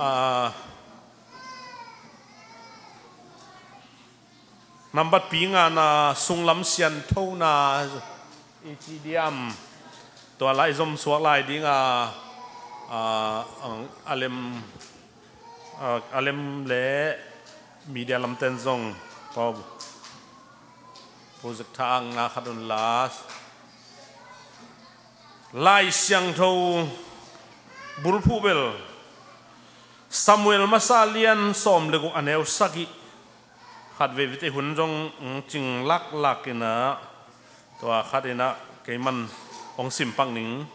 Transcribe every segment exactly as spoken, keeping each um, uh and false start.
Ah, nambat pi ngana sunglam sianthona i ci diam. Tua lai zom suak lai dinga, ah, a lem, ah, a lem le media lamten zong project tha ang nga khat un la. Lai Siangtho bulphuh bel Samuel masa lian sawm le guk a neu sagih khat veivite hun zong, mm, cing laklak inah tua khat inah keiman hong simpak ning.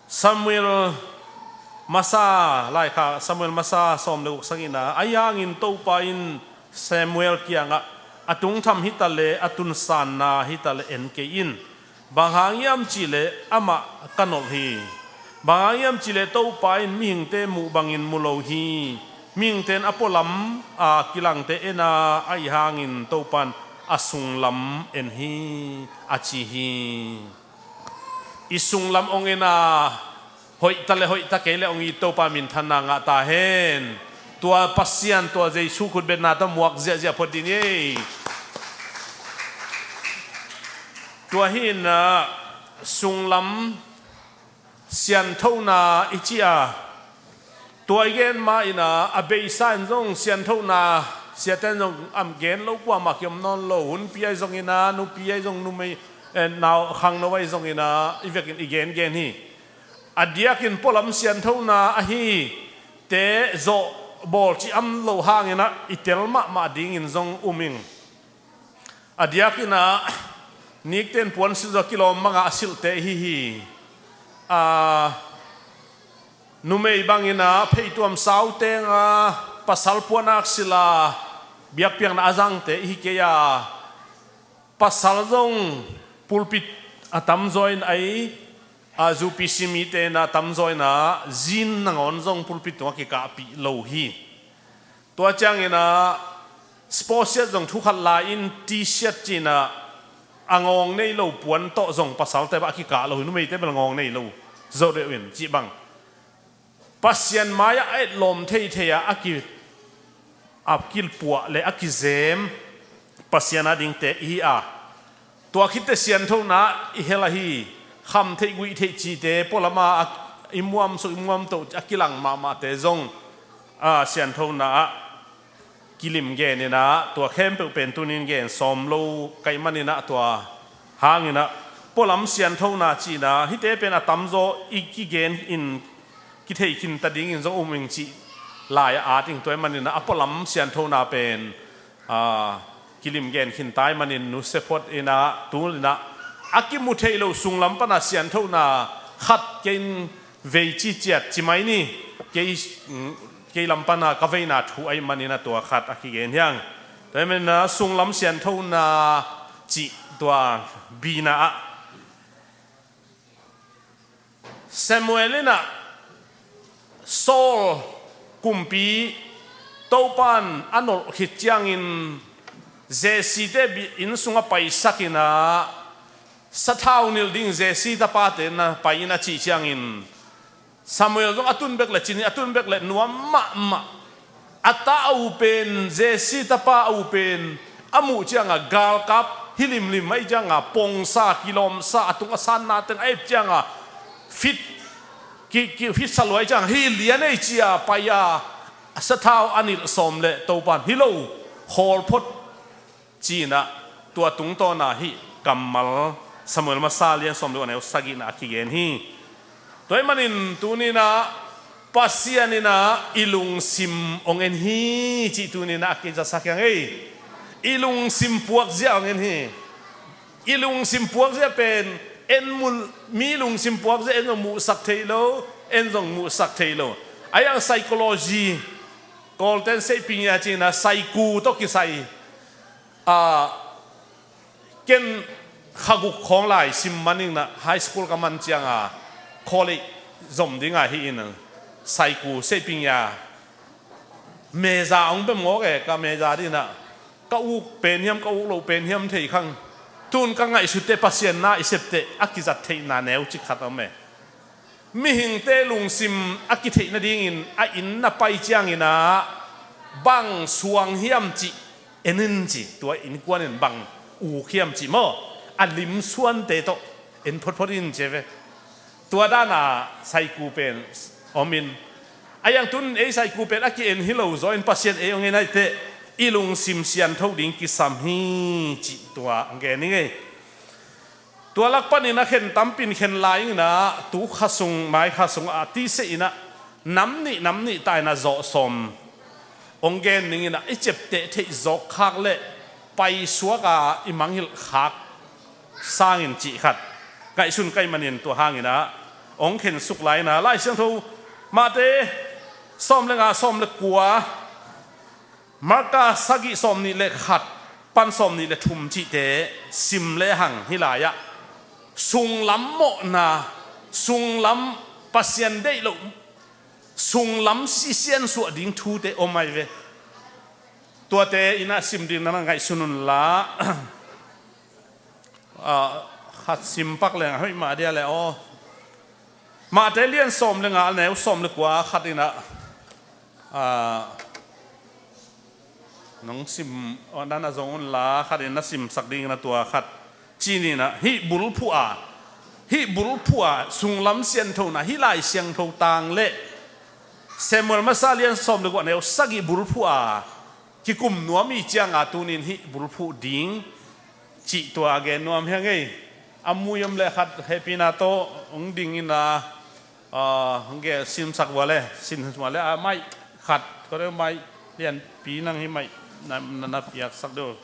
Samuel masa, laikhak Samuel masa sawm le guk sagihna, ahi hangin Topa in Samuel kiangah, a tungtham hita le a tunsanna hita le en kei in. Bang hang hiam cihleh amah ka nolh hi. Bang hang hiam cihleh Topa in mihingte muh bangin mu lo hi. Mihingte in a pualam a kilangte en a, ahi hangin Topa in a sunglam en hi, a ci hi. I sunglam hong en a, hoihta le hoihta kei le hong it Topa minthanna ngah ta hen. Tua Pasian, tua Jesu khutbetna tawh muak ziahziah phot ding ei. Tua hi inah sunglam sianthona i ci a, tua i gen ma inah a beisa in zong sianthona siate in zong a gen lo kuamah kiom nawn lo. Hunpi ahi zong inah, nupi ahi zong, numei, eh, nau khangno ahi zong inah i vekin i gengen hi. A diakin pualam sianthona ahi te zawh bawl ci am lo hang inah i tel mahmah dingin zong um ing. A diak inah nikten puan silh zaw kilawm bangah a silhte ihi hi. A, numei bang inah pheituam sau tenga pasal puan ak silh a biakpiakna a zangte ihi kei a, pasal zong pulpit a tamzaw in ai, a, U P C mite inah tamzaw inah zin nangawn zong pulpit tungah kikahpih lo hi. Tua ciang inah sports siat zong thu khat la in T-shirt ci inah a ngawng nei lo puan tawh zong pasalte bah a kikah lo hi, numeite bel ngawng nei lo zo deuh in cih bang. Pasian mai-ah a etlawm theithei a, a ki, a kilpuah le a kizem Pasian a dingte ihi a, tua khitte sianthona i hel ahi. Kham theih guih theih cihte pualama a, i muamsuk i muamtoh a kilang mahmahte zong, a, sianthona ah kilim gen inah tua khempeuh pen tunin gen sawm lo ka hih man inah tua hang inah pualam sianthona ci inah hihte pen a tamzaw i kigen in kithei khinta dingin zong um ing cih lai a at ing. Tua ahih man inah a pualam sianthona pen, a, kilim gen khinta ahih manin nusia phot inah, tul inah a kimu theih loh sunglam pana sianthona khat kei in vei ci ciat ci mai ni. Kei, kei lam pana ka veina thu ahih man inah tua khat a kigen hi hang. Tua ahih man inah sunglam sianthona cih tua B-na ah Samuel inah Saul kumpi Topa in a nolh khit ciangin Jesse-te bi-, inn sungah paisak inah sathau nilh ding Jesse tapate na pai in a cih ciangin Samuel zong a tun bek le cin hi, a tun bek le nuam mahmah. A ta a u pen, Jesse tapa a u pen a muh cianga galkap hi limlim ahih cianga pongsa kilawmsa, a tung a sanna teng a ep cianga fit, ki, ki, fit sa lua ahih cianga hi lian ei cia pai a, sathau a nilh sawm le Topan hi lo, khawl phot. Ci-inah tua tungtawna hih kammal Samuel masa lian sawm le guk a neu sagihna a kigen hi. Tua ahih manin tuninah Pasian inah i lungsim hong en hi cih tuninah a kizasak hiang ei. I lungsim puakzia hong en hi. I lungsim puakzia pen en mu, mi lungsim puakzia en zong muhsak thei lo, en zong muhsak thei lo. Ahi hang psychology, Kawlten seiping ia ci-inah psycho tawh kisai. A, ken kha guk khawng lai sim maninah high school ka man cianga college zom dinga hi in psycho seiping ia meza hong bem ngawk e, ka meza dinah ka uk pen hiam ka uk loh pen hiam thei khang. Tun ka ngaihsutte Pasian na i septe a kizat theihna neu cik khat om e. Mihingte lungsim a kitheih nadingin a inn na pai ciangin ah bang suang hiam cih en in ci, tua innkuan in bang uk hiam cih maw, a lim suante tawh en photphot in ci ve. Tua dana saiku pen om in, a iang tun ei saiku pen a ki-en hi lo zaw in Pasian ei hong en ahih teh i lungsim siangtho ding kisam hi cih tua hong gen hi ngei. Tua lak panin a khen tampin khen lai in ah tu kha sung mai kha sung a ti se in ah nam nih nam nih ta in ah zawh sawm hong gen ning in ah i ciapteh theih zawk khak le paisuak a i mangngilh khak sangin cih khat ngaihsun ka hih manin tua hangin ah hong khensuk lai in ah Lai Siangtho Mate sawm le nga sawm le kua, Marka sagih sawm nih le khat pan sawm nih le thum cihte sim lehang hih lai-ah sunglam mawhna, sunglam Pasian deih loh, sunglam sisian suah ding thute om ahi ve. Tuate in ah sim ding na ngaihsun un la. Ah, khat sim pak leng a hoih mah dia le aw. Mate lian sawm le nga neu sawm le kua khat in ah, ah, nong sim, aw, nan a zong un la khat in na simsak ding in ah tua khat ci ni in ah hih bulphuh a, hih bulphuh a sunglam siangthona hih Lai Siangtho tang le Samuel masa lian sawm le kua neu sagih bulphuh a kikum nuam i cianga tunin hih bulphuh ding cih tua a gen nuam hi a ngei. A mui om le khat hehpihna tawh hong ding in ah, ah, hong gen simsak vua le, simsak vua le, a maih khat, ko deuh maih lianpi nang hih maih na, na, na piaksak deuh.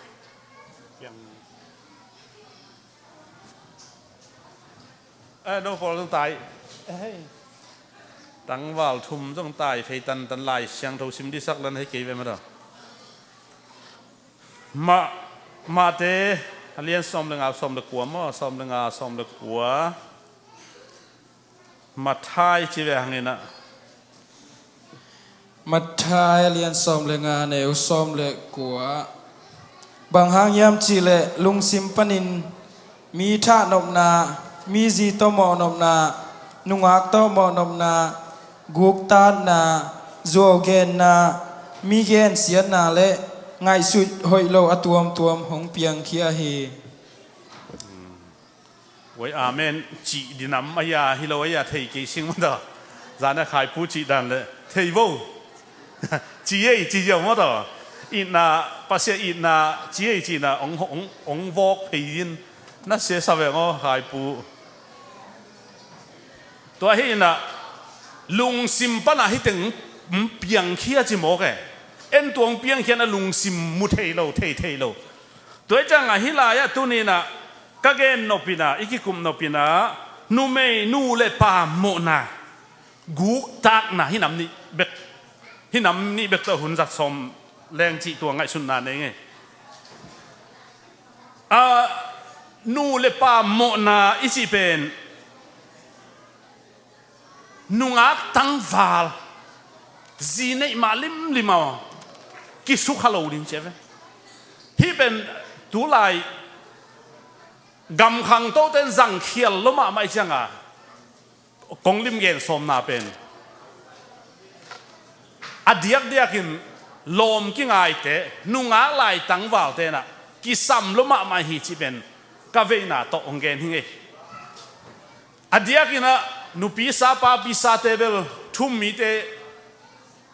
Piang. Eh, no pawl zong tai. Eh, hei. Tangval thum zong tai, phei tantan Lai Siangtho sim dihsak lan hei kei ve mah daw. Ma, Mate, a lian sawm le nga, sawm le kua maw, sawm le nga, sawm le kua. Matthai ci ve hang in ah. Matthai a lian sawm le nga neu sawm le kua. Bang hang hiam cih leh lungsim panin mi thahnopna, mi zi tawh mawhnopna, nungak tawh mawhnopna, guktatna, zuau genna, mi gensiatna le ngaihsut hoih lo a tuamtuam hong piangkhia hi. Voi amen cih dinam a ia hi lo a ia thei kei sing mah ta. Zan a khaipu cih dan le thei vo. Ci ei ci ziau mah ta. Itna, Pasian itna ci ei cihna ong, ong, ong vok phei in na sia sa veng aw khaipu. Tua hi in ah lungsim pan ah hih teng piangkhia ci mawk e. En tuang piangkhia in ah lungsim mu thei lo, thei thei lo. Tua hi ciangah hih lai-ah tuni in ah ka gen nop in ah, i kikup nop in ah, numei nu le pa mawhna, guktakna hih nam nih bek, hih nam nih bek tawh hun zat sawm leng cih tua ngaihsutna nei ngei. Ah, nu le pa mawhna i cih pen nungak tangval zi neih mah limlim a kisukha lo ding ci a ve. Hih pen tulai gamkhang tote in zangkhial lo mahmah i cianga kong lim gen sawmna pen a diakdiakin lawm kingaite nungak lai tangvalte in ah kisam lo mahmah hi cih pen ka veina tawh hong gen hi ngei. A diakin ah nupisa papisa te bel thu-um mite,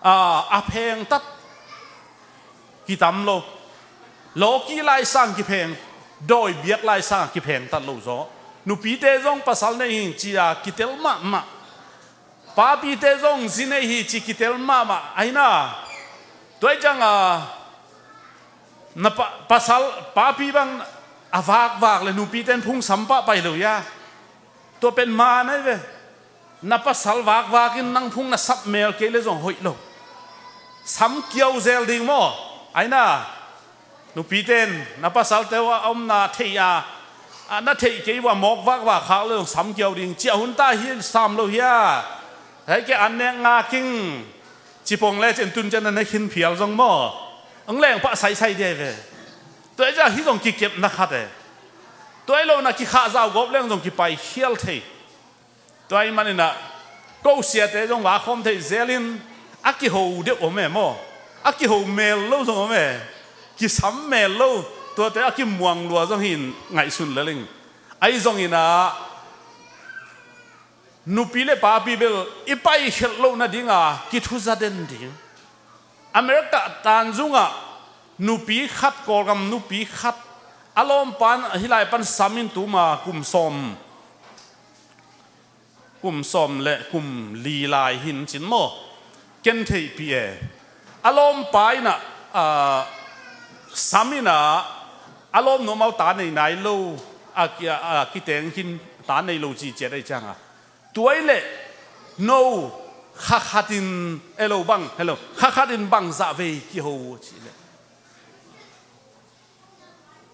a, a phengtat kitam lo. Lawki laisang kipheng, dawi biak laisang kiphengtat lo zaw. Nupite zong pasal nei hi ci-a kitel mahmah. Papite zong zi nei hi ci kitel mahmah. Ahi na, tua hi cianga na pa, pasal, papi bang a vakvak le nupite in phung sam pah pai lo hia? Tua pen maan ahi ve. Na pasal vakvak in nang phung na sap mel kei le zong hoih lo. Sam kiau zel ding maw? Ahi na, nupite in na pasalte uh a omna theih a, a na theih kei uh a mawk vakvak khak le zong sam kiau ding. Ciah hun ta hi sam lo hia? Hei kei an nek ngak ing. Cipong le cin tun cian na ne khin phial zong maw? Ang leng pah saisai dia hi ve. Tua hi ciah hih zong kikepna khat e. Tua hi lo na kikhah zau gawp leng zong kipai khial thei. Tua ahih manin ah Ko siate zong va khawm thei zelin a kiho deuh om e maw? A kiho mel lo zong om e. Kisam mel lo, tuate a kimuang lua zong hi in ngaihsun lel ing. Ahi zongin ah nupi le papi bel i paikhialh loh nadinga kithuza den ding. America tanzungah nupi khat, Kawlgam nupi khat, a lawmpa in hih lai pan sam in tuma kum sawm, kum sawm le kum li lai hi in cin maw? Ken theihpih e. A lawmpa in ah, ah, sam in ah, a lawm nuam a, ta nei nai lo, a ki-, a, a kiteng khin ta nei lo ci ciat ahih ciangah, tua hi leh no kha khatin, hello bang, hello, kha khatin bangzah vei kiho uh ci leh,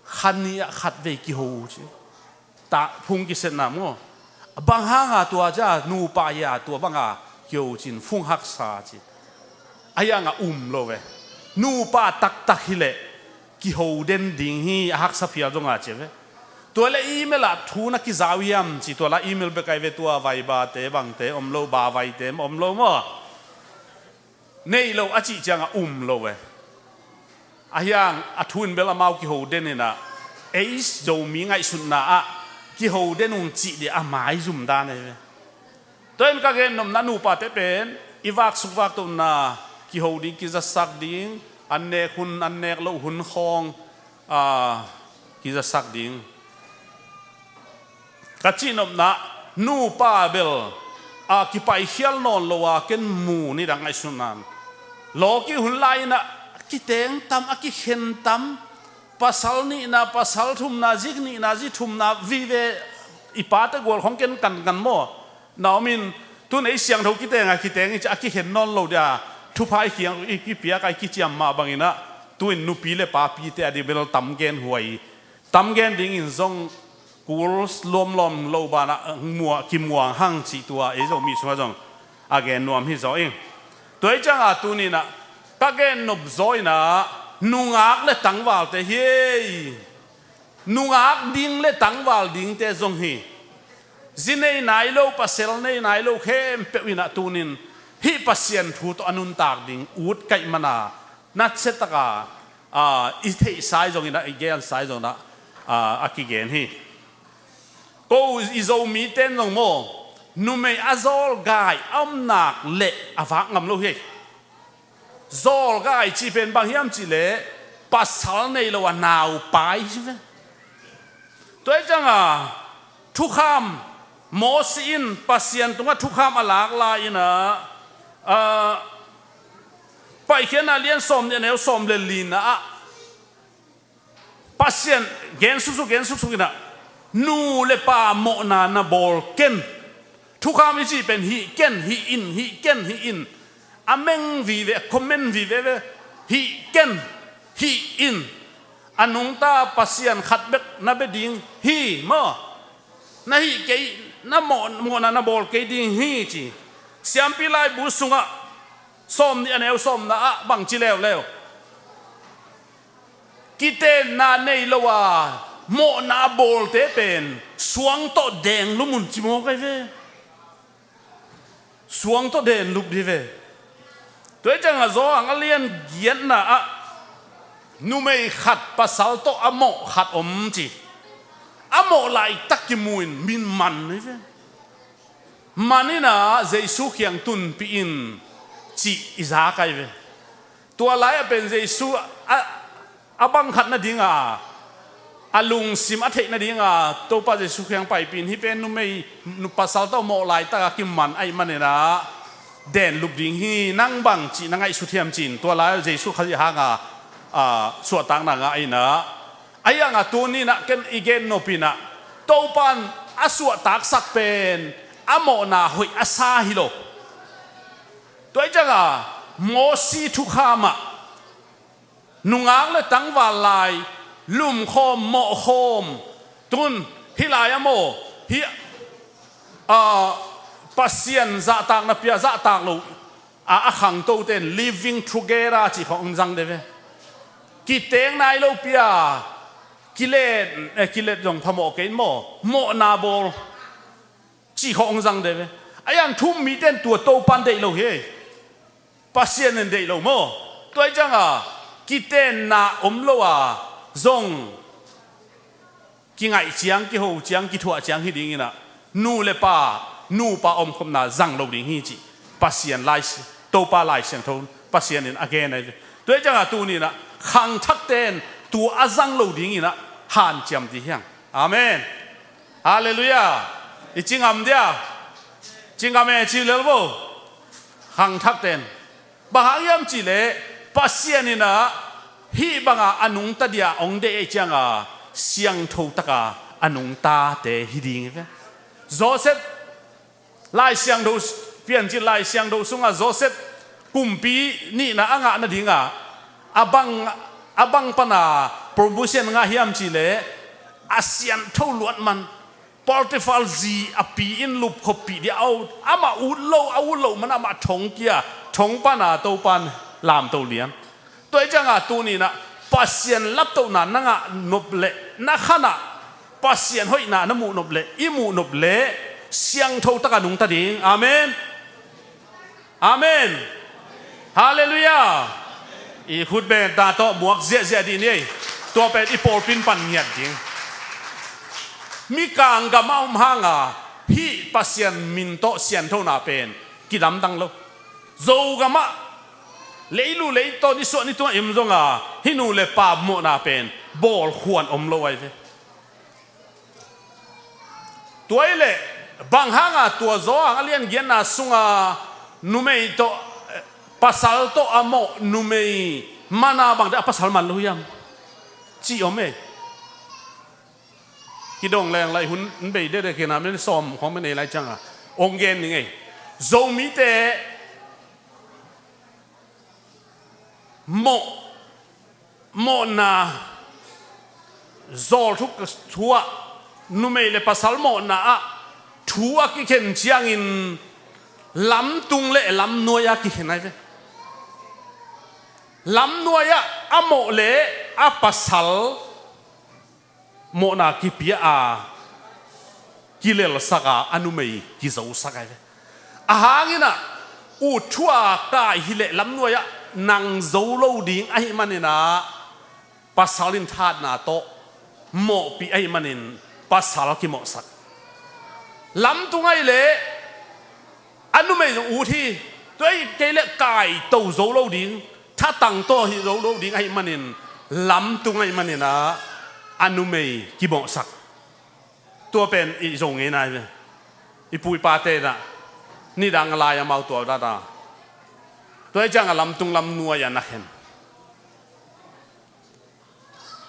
kha nih ah khat vei kiho uh ci. Ta phung kisetna maw? Bang hanga tua cia nupa hi a, tua banga kiho uh cin phung haksa ci. A hiangah um lo ve. Nupa taktak hi leh kiho den ding hi, a haksa phial zonga ci ve. Tua le email ah thu na kizau hiam ci, tua la email bek ai ve, tua Viber te bangte om lo, ba vaite om lo maw? Nei lo a cih ciangah um lo ve. A hiang a thu in bel amau kiho den in ah, ei Zomi ngaihsutna ah kiho den ung cih dih a maizum dan ahi ve. Tua in ka gen nopna, nupate pen i vaksuk vaktohna, kiho ding, kizasak ding, an nek hun, an nek loh hun khawng, a, kizasak ding. Ka cihnopna, nupa bel a kipaikhial nawn lo a, ken mu nidang ngaihsutna, lawki hun lai-in ah kiteng tam, a kikhen tam, pasal nihna, pasal thumna, zik nihna, zik thumna vive, i pate gual khawng ken kankan maw? Na om in, tun ei siangtho kitenga kiteng i ci a kikhen nawn lo dia, thupha i kiang i kipiak a i kiciam mah bangin ah, tu-in nupi le papite a ding bel tam gen huai, tam gen dingin zong kul luamluam lo banah, ah, mua, kimuang hang cih tua ei Zomi sungah zong a gen nuam hi zaw ing. Tua hi ciangah tuni-in ah ka gen nop zaw in ah, nungak le tangvalte hi ei. Nungak ding le tangval dingte zong hi. Zi nei nai lo, pasal nei nai lo khempeuh in ah tunin hih Pasian thu tawh a nuntak ding ut kaih mana, natsia taka, aa, i theihsa i zongin ah, i gelsa i zongin ah, aa, a kigen hi. Ko i Zomite in zong maw, numei a zawlgai a om nak leh a vak ngam lo hi. Zawlgai cih pen bang hiam cih leh pasal nei lo a naupai hi ve. Tua hi ciangah thukham, Mawsi in Pasian tungah thukham a lak lai-in ah, ah, Paikhiatna lian sawm nih, a neu sawm le lina ah, Pasian gen suksuk, gen suksuk in ah, nu le pa mawhna na bawl ken. Thukham i cih pen hih ken, hih in, hih ken, hih in. A meng vive, a comment vive ve. Hih ken, hih in. A nungta Pasian khat bek na bia ding hi maw? Na hih kei, na mawh, mawhna na bawl kei ding hi ci. Siampi laibu sungah sawm nih, a neu sawmna ah bang ci leuleu? Kitenna nei lo a mawhna a bawlte pen suang tawh denglup un ci mawk ai ve. Suang tawh denglup dih ve. Tua hi ciangah Zawhang a lian giatna ah numei khat pasal tawh a mawh khat om ci. A mawh laitak kimu in min man hi ve. Man in ah Jesu kiang tunpih in cih i zak ai ve. Tua lai-ah pen Jesu a, a bang khat nadinga, a lungsim a theih nadinga Topa Jesu kiang paipih in, hih pen numei, nu pasal tawh mawh laitak a kiman ahih manin ah denglup ding hi, nang bang cih na ngaihsut hiam ci-in tua lai-ah Jesu Khazih hanga, aa, suahtakna ngah in ah, a hiangah tuni-in ah ken i gen nop in ah, Topa in a suahtaksak pen a mawhna hoih a sa hi lo. Tua hi ciangah Mawsi thukham ah nungak le tangval lai lumkhawm, mawhkhawm, tun hih lai-ah maw, hih, aa, Pasian zahtakna pia, zahtak lo a, a khangtote in living together cih khawng hong zang de ve. Kiteng nai lo pia, kilet, eh, kilet zong phamawh kei in maw, mawhna bawl cih khawng hong zang de ve. A yang thum mite in tua Topa in deih lo hi. Pasian in deih lo maw? Tua hi cianga kitenna om lo a zong kingaih ciang, kiho ciang, kithuah ciang hi dinginah nu le pa, nupa omkhopna zang lo ding hi cih Pasian Lai, Topa Lai Siangtho Pasian in a gen ahi ve. Tua hi cianga tuninah khangthakte in tua a zang lo dinginah hanciam dih hiang. Amen. Halleluiah. I ci ngam dia? Ci ngam e, ci lel vo. Khangthakte in bang hang hiam cihleh Pasian inah hih banga a nungta dia hong deih ahih cianga siangtho taka a nungtate hi ding hi ve. Joseph, Lai Siangtho, Piancil Lai Siangtho sunga Joseph kumpi nihna a ngah nadinga a bang, a bang pana promotion ngah hiam cihleh a siantho luat man Potifar zi a pi in lupkhoppih dia a ut, amah ut lo, a ut loh man amah thong kia, thong pana Topan lamto lian. Tua hi cianga tuninah Pasian laptohna na ngah nop leh na khanah Pasian hoihna na muh nop leh, i muh nop leh siangtho taka nungta ding. Amen. Amen. Halleluiah. I khutbetna tawh muak ziahziah dih ni ei. Tua pen i pawlpi in pan ngiat ding. Mikang gam a om hanga hih Pasian min tawh sianthona pen kilamdang lo. Zogam ah leilu leitawn i suah ni tungah i om zonga hih nu le pa mawhna pen bawlkhuan om lo ahi ve. Tua hileh bang hanga tua Johan a lian giatna sunga numei tawh, eh, pasal tawh a mawh numei mana bangte a pasal man lo hiam? Cih om e. Kidong leng lai hun bei dede kina men sawm khong men ei lai cianga ong gen ning ei. Zomite mawh, mawhna zawl thu, thu ah numei le pasal mawhna ah thu a kikhen ciangin lamtung le lamnuai a kikhen ahi ve. Lamnuai ah a mawh le a pasal mawhna kipia a, kilelsak a, a numei kizosak ahi ve. A hanginah ut thu a kai hileh lamnuai ah nang zo lo ding ahih maninah pasal in thatna tawh mawhpih ahih manin pasal kimawhsak. Lamtung ahih leh a numei zong ut hi. Tua ahih kei leh kaito zo lo ding, thatang tawh hi zo lo ding ahih manin lamtung ahih maninah a numei kimawhsak. Tua pen i zo ngei nai ve. I pu i pate inah nidang a lai amau tua data. Tua ahih cianga lamtung lamnuai a na khen.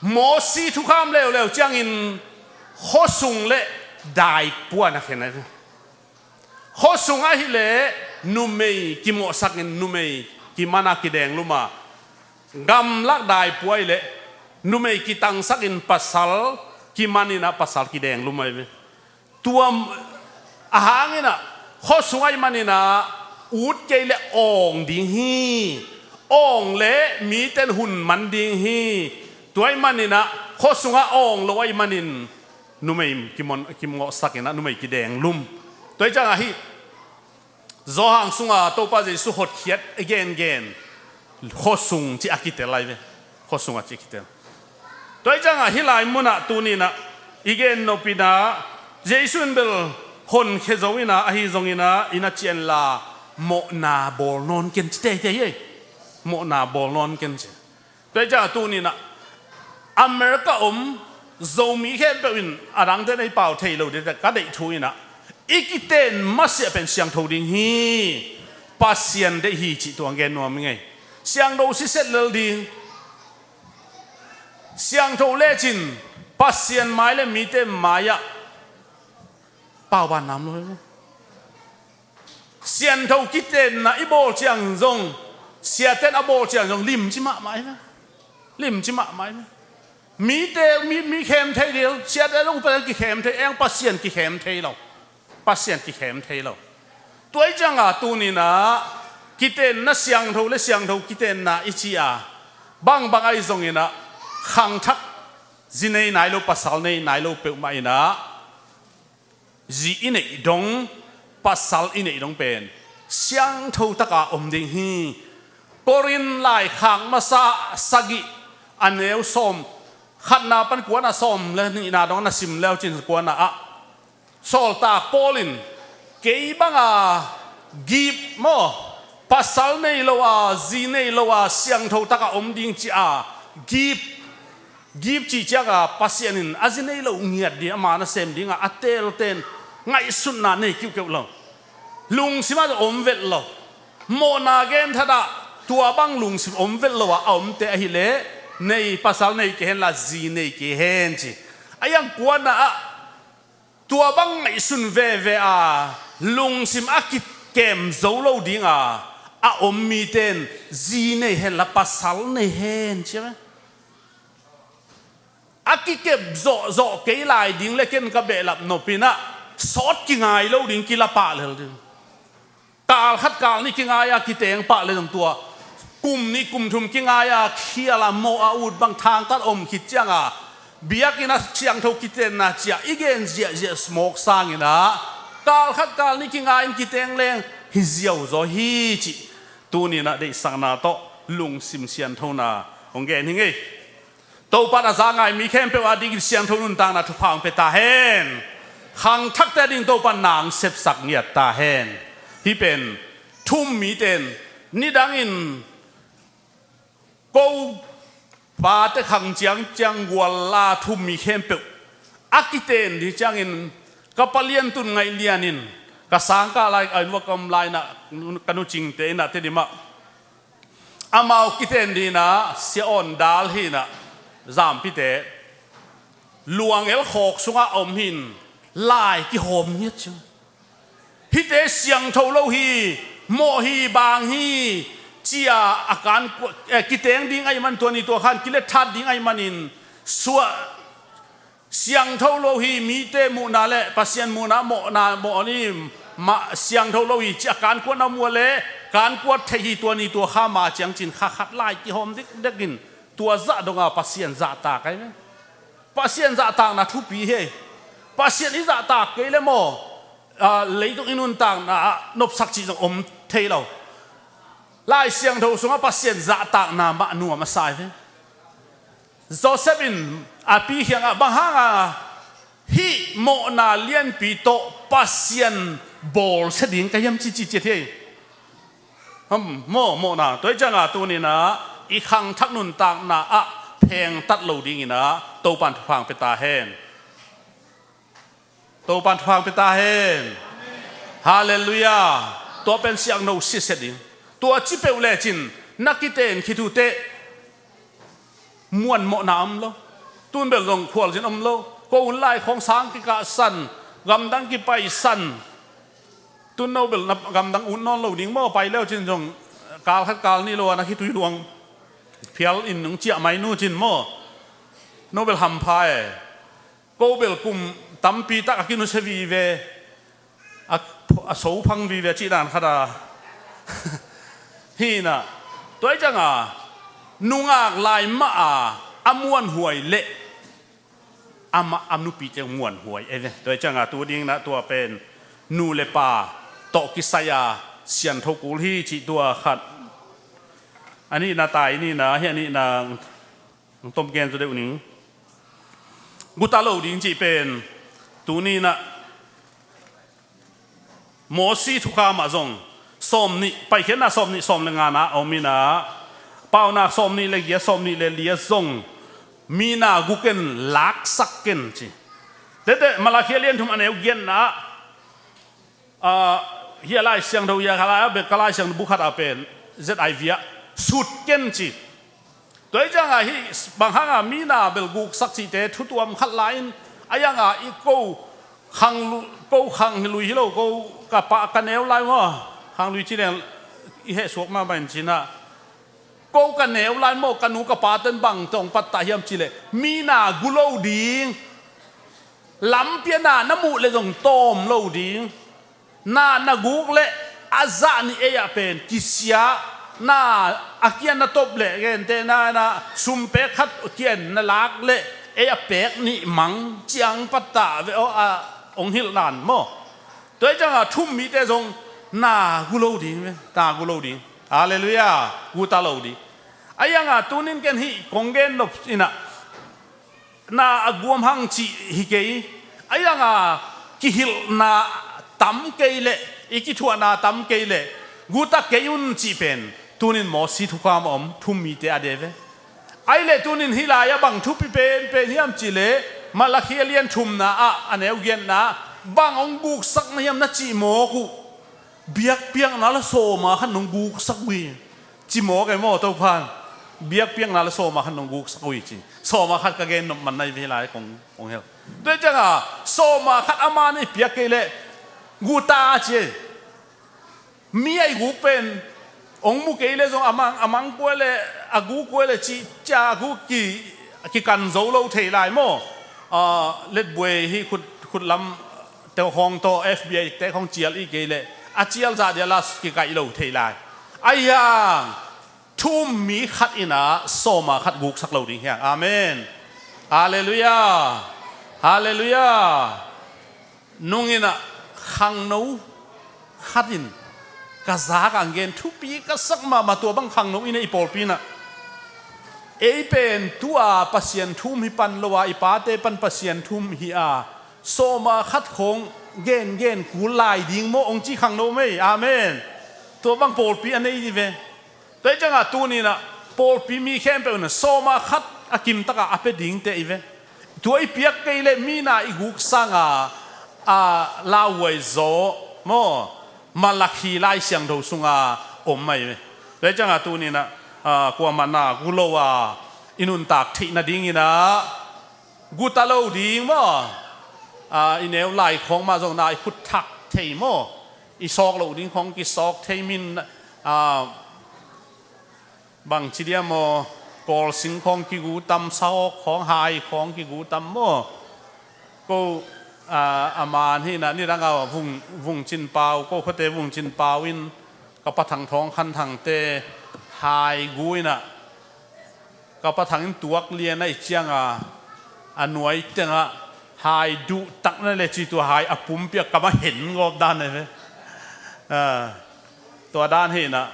Mosi thukham leuleu ciangin khuasung le daipua na khen ahi ve. Khuasung ahih leh numei kimawhsakin numei kimana kidenglum a, gamlak daipua ahih leh numei kitangsakin pasal kimaninah pasal kidenglum ahi ve. Tua a hanginah khuasung ahih maninah ut kei le awng ding hi. Awng le miten hun man ding hi. Tua ahih maninah khuasungah awng lo ahih manin numei kimawh, kimawhsakinah numei kidenglum. Tua ahih ciangah hih Johan sunga Topa Jesu hotkhiat a gengen khuasung cih a kitel lai ve. Khuasung a cih a kitel. Tua ahih ciangah hih lai munah tuninah i gen nopinah Jesu in bel honkhia zo inah ahi zonginah i na cianla mawhna bawl nawn ken ci teitei ei. Mawhna bawl nawn ken ci. Tua hi ciangah tuninah America om Zomi khempeuh in a dangte nei pau thei lo dingte ka deih thu inah i kiten masiah pen siangtho ding hi. Pasian deih hi cih tuang gen nuam i ngei. Siangtho siset lel ding. Siangtho lecin Pasian mai le mite mai-ah pauban nam lo hi. Siangtho kitenna i bawl ciang zong, siaten a bawl ciang zong limci mahmah hi ve. Limci mahmah hi ve. Mite, mi, mi khem thei dil, siate zong upate kikhem thei, eng Pasian kikhem thei lo. Pasian kikhem thei lo. Tua hi cianga tuninah kitenna siangtho le siangtho kitenna i ci a, bangbang ahi zonginah khangthak zi nei nai lo, pasal nei nai lo peuhmah inah zi i neih dong pasal i neih dong pen siangtho taka om ding hi. Korin laikhak masa sagih a neu sawm khatna pan kuana sawm le nihna dong na sim leu cin kuana ah Sawltak Paul in kei banga gip maw, pasal nei lo a, zi nei lo a, siangtho taka om ding ci a gip, gip cih cianga Pasian in a zi nei lo ngiat ding ama nasem dinga a telten ngaihsutna nei kiukeu lo. Lungsim ah om vet lo. Mawhna gen thatah tua bang lungsim om vet lo a a omte ahileh nei, pasal nei kei henla zi nei kei hen ci. A iang kuana ah tua bang ngaihsun veve a lungsim a kikem zo lo dinga a om mite in zi nei henla pasal nei hen ci a ve. A kikep zawhzawh kei lai ding le ken ka behlap nopinah sawt kingai lo ding kila pah lel ding. Kal khat kal nih kingai a kiteng pah le zong tua kum nih kum thum kingai a khial a mawh a ut bang thangtat om khit cianga biakinn ah siangtho kitenna cia i gen ziahziah mawk sanginah kal khat kal nih kingai in kiteng leng hi ziauzaw hi cih tuninah deihsakna tawh lungsim sianthona hong gen hi ngei. Topan a za ngai mi khempeuh a dingin siangtho nuntakna thupha hong pia ta hen. Khangthakte a ding Topan nang sepsak ngiat ta hen. Hih pen thum mite in nidangin ko pate khang ciangciang gual a thum mi khempeuh a kiten ding ciangin ka palian tun ngaih lianin ka sangkah lai a in va ka om lainah ka nucingte innah Tedim ah amau kiten dinah sia awn dal hinah zampite luang el khawk sungah a om hin lai kihawm ngiat ciang. Hihte siangtho lo hi, mawh hi, bang hi cia a kan kiteng ding ahi man tua ni tua khan kilet that ding ahi manin suah siangtho lo hi, mite muhna le Pasian muhna mawhna mawh ni mah siangtho lo hi ci a kankuatna muh le kankuat theih hi tua ni tua kha ma ciangcin kha khat lai kihawm dikdekin tua zah donga Pasian zahtak ahi ve. Pasian zahtakna thupi hi. Pasian i zahtak kei le maw, leitung i nuntakna ah nopsak cih zong om thei lo. Lai siangtho sungah Pasian zahtakna mah nuam a sai ve. Joseph in a pi khiangah bang hanga hih mawhna lianpi tawh Pasian bawlsia ding ka hiam cici ciat hi. Maw mawhna tua hi cianga tuninah i khangthak nuntakna ah phengtat lo dinginah Topan thupha hong pia ta hen. Topan thupha hong pia ta hen. Halleluiah. Tua pen siangtho siasia ding. Tua ci peuh lecin na kiten khit uh teh muanmawhna om lo. Tun bel zong khualzin om lo. Ko hun lai khawng sang kikahsan, gamdang kipaisan. Tun no bel na gamdang ut nawn lo ding maw, pai leu cin zong kal khat kal nih lo a na khitui luang phial in nung ciah mai nu cin maw. No bel hampha e. Ko bel kum tampi tak a kinusia vive, a, a so phang vive cih dan khat a. Hinah tua hi cianga nungak lai mah a a muanhuai leh amah a nupite muanhuai ei ve. Tua hi cianga tu dinginah tua pen nu le pa tawh kisai a siantho kul hi cih tua khat. A nihna tai nihna hi a nihna Ang tom gen zaw deuh ning. Guta lo ding cih pen tuninah Mosi thukham ah zong sawm nih, Paikhiatna sawm nih sawm le ngana a om inah, Paunak sawm nih le giat sawm nih le li ah zong mina guk in laksak ken ci. Tete Malakhi a lian thum a neu giatna ah, ah, hia Lai Siangtho hia ka lai a bek ka Lai Siangtho bu khat a pen Z I V ah sut ken ci. Tua hi cianga hih bang hanga mina bel guksak cihte thutuam khat lai-in a ianga i ko khang lu-, ko khang lui hi lo, ko ka pa ka neu lai maw? Khang lui ci leng i hehsuak mahmah in cinah ko ka neu lai maw, ka nu ka pa ten bang tawng pattah hiam cileh mina gu lo ding. Lampi a na na muh le zong tawm lo ding. Na na guk le a zah nih ei ah pen kisia, na a kian na top le gente na na sumpek khat kian na lak le ei a pek nih mang ciang pattah ve aw a hong hilh nan maw? Tua hi ciangah thu-um mite zong na gu lo ding ve, na gu lo ding. Halleluiah. Gu ta lo ding. Ahi hangah tunin ken hih kong gen nop inah na a guam hang cih hi kei. Ahi hangah kihilhna tam kei leh, i kithuahna tam kei leh, gu ta kei un cih pen tunin Mosi thukham a om thu-um mite a de ve. Ahi leh tunin hih lai-ah bang thupi penpen hiam cih leh, Malakhi a lian thumna ah a neu giatna ah bang hong guksak na hiam na cih mawk uh. Biakpiakna la sawma khat nong guksak uh hi. Ci mawk e maw, Topan. Biakpiakna la sawma khat nong guksak uh hi ci. Sawma khat ka gen nop man na hi ve, hih lai kong, kong hel. Tua hi ciangah sawma khat a man i piak kei leh gu ta ci e. Mi a i guk pen hong mu kei leh zong a mang, a mang kua leh, a gu kua leh cih, cia a gu ki, kikan zo lo thei lai maw. Ah, Letbuai hih khut, khutlam te khawng tawh, F B I te khawng cial i kei leh a cial zah dia la kikaih lo thei lai. Ahi hang thu-um mi khat inah sawma khat guksak lo ding hi hang. Amen. Halleluiah. Halleluiah. Nung inah khangno khat in ka zak a gen thupi ka sak mahmah tua bang khangno inah i pawlpi inah. Ei pen tu-a Pasian thu-um hi pan lo a, i pate pan Pasian thu-um hi a, sawma khat khawng gengen kul lai ding maw hong ci khangno mei. Amen. Tua bang pawlpi a nei hi ve. Tua hi ciangah tuninah pawlpi mi khempeuh inah sawma khat a kimtakah a pia dingte hi ve. Tua i piak kei leh mi na i guk sanga a lauhuai zaw maw, Malakhi Lai Siangtho sunga om mai ve. Tua hi ciangah tuninah, ah, kuamah na gu lo a i nuntak theih nadinginah gu ta lo ding maw. Ah, i neu lai khawng mah zong na i khut thak thei maw. I sawk loh ding khawng kisawk thei min, ah, bangci diam maw, kawlsing khawng kigu tam, sawk khawng, hai khawng kigu tam maw. Ko, ah, a man hinah nidang a vung, vung cin pau, ko khuate vung cin pau in ka pathang thawng khanthangte hai gu inah ka pathang in tuak lian a i cianga a nuai tengah hai duh tak na le ci tua hai a pumpi a kamah hen gawp dan ne ve. Ah, tua dan hinah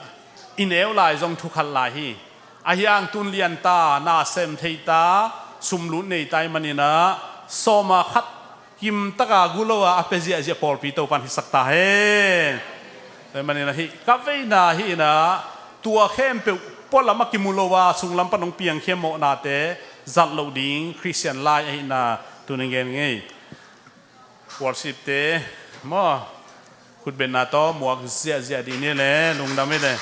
i neu lai zong thukhat lai hi. Ahi hang tun lian ta, na sem thei ta, sumlut nei ta i maninah sawma khat kimtaka gu lo a a pia ziahziah pawlpi Topan hisak ta hen. Tua i maninah hih ka veina hinah tua khempeuh pualam a kimu lo a sunglam pan hong piangkhia mawhnate zat loh ding Khristian lai ahihna tunin gen ngei. Worship-te maw, khutbenna tawh muak ziahziah dih ni le, lungdam hi le.